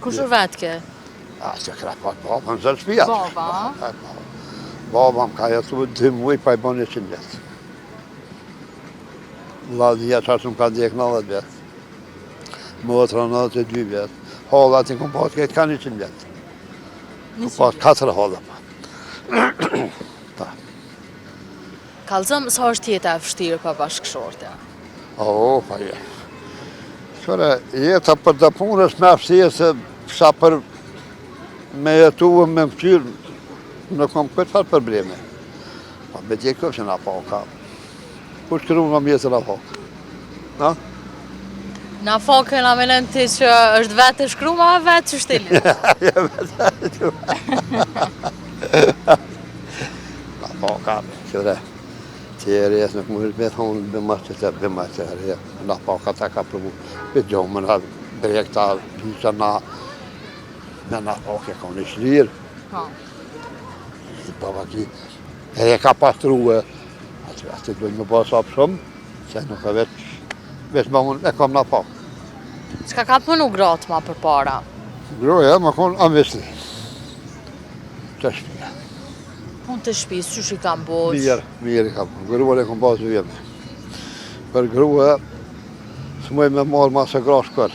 Kush u vetke? A, që kra pa, baba në zërë shpia. Baba, a? Baba më ka jetu dy muj pa i bo 100 vjetë. Vllaznia qashtu më ka dek 90 vjetë. Motra 92 vjetë. Hallat i kom pas këtë ka 100 vjetë. Kom pas 4 halla pa. Pa. Kallzom, sa është jeta e vështirë pa bashkëshorte? O, pa je. Qyre, jeta për të punë është me vështirë se sa për me jetu e me mëqyrë, nuk kom këtë farë probleme. Pa me djekë këpë që nafaka. Kush kërru nga mjesë nafaka? Na? Nafakën a menon ti që është vetë e shkrume, a vetë që shtili? Ja, vetë e shkrume. Nafaka, qyre, tjeri e nuk më me thonë, bëma që të bëma që të nafaka ta ka përmu, për gjomën, a brekta, pisha na, me nafaka e ka një shlirë. Po. I baba ki, edhe ka pastrue, atë, atë duhet me ba sa shumë, se nuk e veç, veç ma unë e kam nafakë. Çka ka punu gratë ma përpara? Groja me konë amvisni, të shpia. Punë të shpisë, qysh i kam bo? Mirë, mirë i kam bo. Grua e kom pasë vjeme. Për grua, s'muj me marrë ma se gra shkër.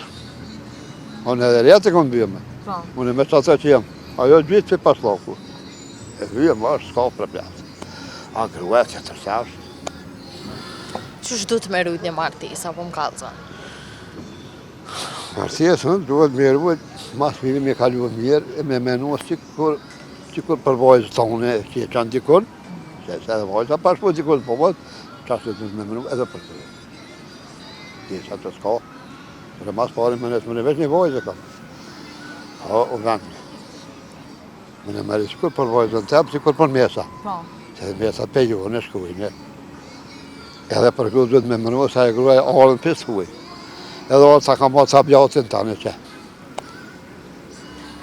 Unë edhe rjetë e kom vjeme. Po. Unë e me që atë që jem. Ajo gjithë që pas laku. E vjeme është, s'ka problem. A grua e tjetër që është. Qysh duhet me rujt një martesë, apo më kallzon? Martesën duhet me rujt, mas miri me kalu mirë, e me menu sikur, sikur për vajzë tonë që e qanë dikun, se se edhe vajza pa shku dikun, po vajzë, qashtu duhet me menu edhe për të. Djesa të s'ka, dhe mas pari më nësë, më në veç një vajzë kam. Po, u vend. Më në mërë sikur për vajzën tem, sikur për mesa. Po. Se mesa pe ju, në shkujnë. Edhe për grua duhet me mënu, se e gruaja ardhën pis huj. Edhe orë ta kam marrë tabiatin tani që.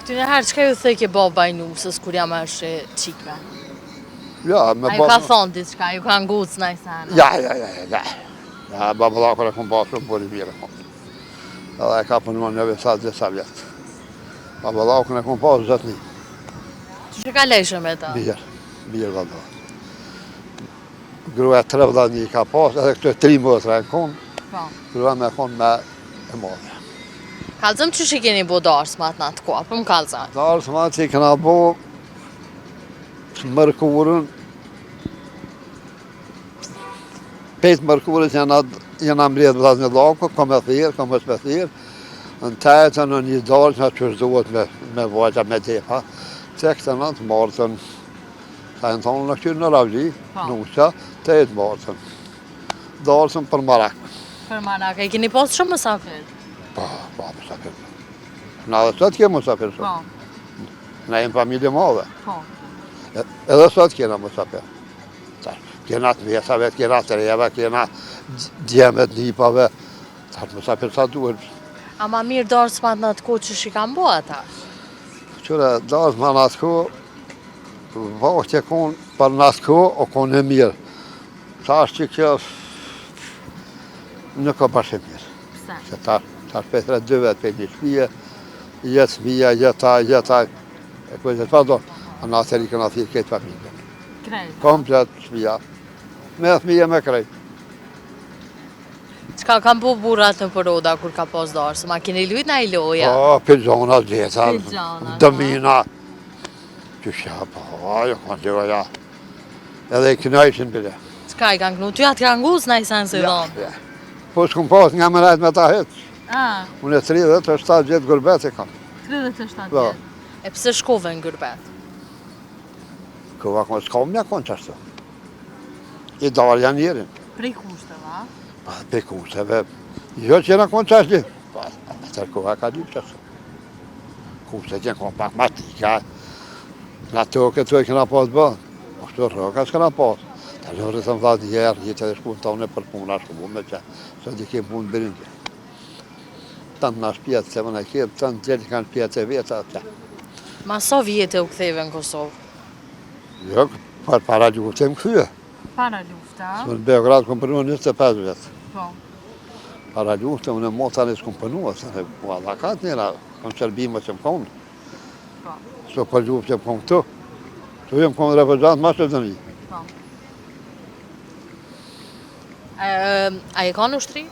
Këty një herë, çka ju thojke baba i nusës, kur jam është qikme? Ja, me A ju ka thonë diçka, ju ka ngucë naj sen? Ja, ja, ja, ja, ja. Ja, baballakun e kom pasë shumë burrë i mirë. Edhe e ka punuar në Novi Sad disa vjetë. Baballakun e kom pasë zotni. Qysh e kalojshe me ta? Mirë, mirë valla. Gruaja tre vllazni i ka pas, edhe këto tri motra e konë, po. gruaja me konë me e madhe. Kallzom qysh i keni bo darsmat në atë kohë, po më kallzon? Darsmat i kena bo të mërkurën, pej të mërkurës jena, jena mbledh vllazni laku, kom me thirë, kom me thirë, në të ejtën në një darsma që duhet me, me vajta me defa, të këtë në të martën, Sa e në thonë në këtyrë në Ravli, po. nusja, të e të martën. Darsëm për marak. Për marak, e keni pas shumë mësafir? Po, po, mësafir. Na edhe sot kemi mësafir shumë. Po. Na jemi familje madhe. Po. Edhe sot kena mësafir. Kena të mesave, kena të rejave, kena djemet nipave. Tash mësafir sa duhet. A ma mirë darsmat në atë kohë që i kanë bo ata? Qyre, darsmat në atë kohë, vakti e konë, për në atë kohë, o konë e mirë. Tash që kjo, nuk o bash e mirë. Pse? Se tash, tash pe thret dy vetë, pe një shpije, jetë fëmija, jeta, jeta, e kujtë e pa do, a në atëherë i këna thirë krejt familjen. Krejt? Komplet shpija, me fëmije me krejt. Çka kanë bo burrat nëpër oda kur ka pas darsëm? A keni lujt naj loja? Po, pilxhona, gjeta, Pilxhona, domina. Qysh ja, po, ajo kanë loja. Edhe i knajshin bile. Çka i kanë knu? Ty atë kanë nguc naj sen se dhonë? Ja, Po s'kum pas nga me rajt me ta hiç. Ah. Unë e 37 vjet gurbet e kam. 37 Po. vjet? E pse shkove në gurbet? Kova konë, s'ka më konë qashtu. I darë janë njerin. Prej kushteve, a? Pa, prej kushteve. Jo që jena konë qashtu. Pa, atër koha ka lypë qashtu. Kushtet janë konë pak ma tika. Na tokë të e kena pas bë. Po këtu rroka s'kena pas. Ta lërë të më dha një herë, jetë edhe shku në tonë për puna shku me që. Sot i kemë punë bërin. Tanë në shpjetë se më në kemë, tanë gjelë kanë shpjetë e veta. Ma sa vjetë e u ktheve në Kosovë? Jo, për para lufte më kthye. Para lufte, a? Në Beograd kom punu 25 vjet. Po. Para lufte, unë e mota në s'kom punu, se në u adakat njëra. Në Serbi më që më konë. Po. So për luftë që më konë këtu. Këtu jam konë refugjat ma Maqedoni. Po. A je kanë ushtri?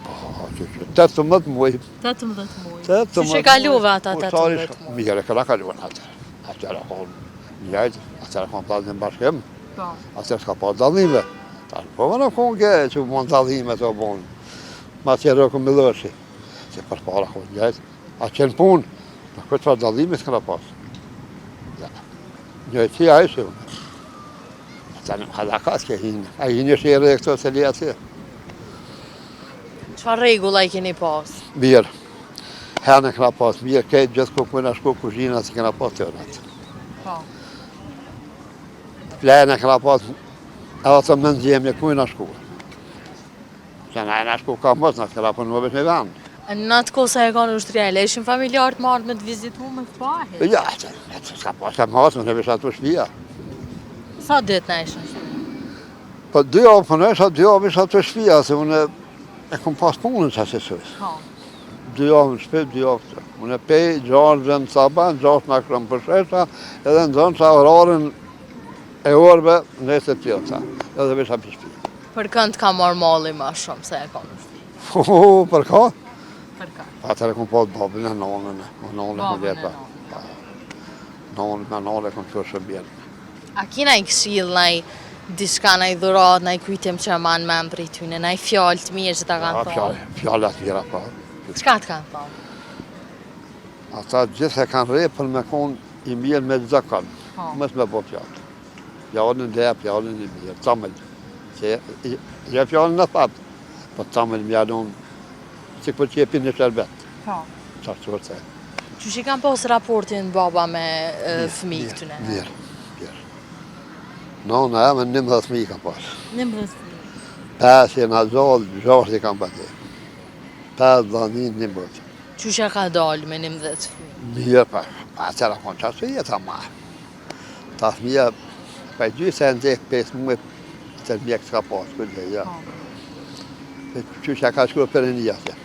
Po, që që, 18 muaj. 18 muaj. Qysh e kaluve ata 18 muaj? Mirë e kena kalu atë. Atëherë konë njajtë, atëherë konë pas në bashkim. Po. Atëherë s'ka pas dallime. Ta po më në konë ke, që më në dallime të bonë. Ma tjerë rëku millëshi. Se përpara konë njajtë. A qenë punë, në këtë farë dallime s'kena pas. Ja. Njëjtë si ai si unë. Ata në halakas ke hinë. A hinë është e këto se li aty. Çfarë rregulla i keni pas? Mirë. Henë kena pas mirë, krejt gjithë ku kena shku kuzhina si kena pas të atë. Po. Plenë kena pas edhe të më nxjemje ku kena shku. Se na jena shku ka mos, na s'kena punu veç me vend. Në atë kohë sa je kanë ushtria, e lejshin familjarët me ardhë me të vizitu me të pa? Ja, s'ka pas ka mos, më në veç ato shpia. Sa ditë në ishin shpia? Po dy javë punojsha, dy javë isha te shpia, se unë e kom pas punën që asë sës. Po. Dy javë në shpi, dy javë të. Unë e pej, gjashtë në sabah, gjashtë në akshan pushojsha, edhe nxënësha orarin e orëve në e të tjota, edhe veç api shpi. Për kënd ka marrë malli ma shumë se je konë në shpi? Po, për ka? Për ka? Atëherë kom pas babën e nonën, e nonën e kom vjetë. Nonën me nonën e kom qërë shë bjerë. A ki naj këshillë, naj diçka, naj dhuratë, naj kujtim që e man men prej tyne, naj fjalë të mirë që ta kanë thonë? Fjalë të mira, po. Çka të kanë thonë? Ata gjithë e kanë rre për me konë i mirë me çdokon, po. mos me bo fjalë. Fjalën e lehtë, fjalën e mirë, tamël. Se jo fjalën e thatë, po tamël me ja lonë, si kur qepin në sherbet. Po. Qa të se. Qysh i kanë pas raportin baba me fëmijë këtyne? Mirë, mirë. Nona jeme 11 fëmijë ka pas. 11 fëmijë. 5 jenë gjallë, 6 i kanë pati. 5 dhe një një botë. Qysh ja ka dalë me 11 fëmijë? Mirë, pa, pa atëherë konë qatë jeta ma. Ta fëmija, pa i gjysë e ndek 5 muaj, të mjekë s'ka pas, kërë gjë, ja. Po. Qysh ja ka shkru për e një atje.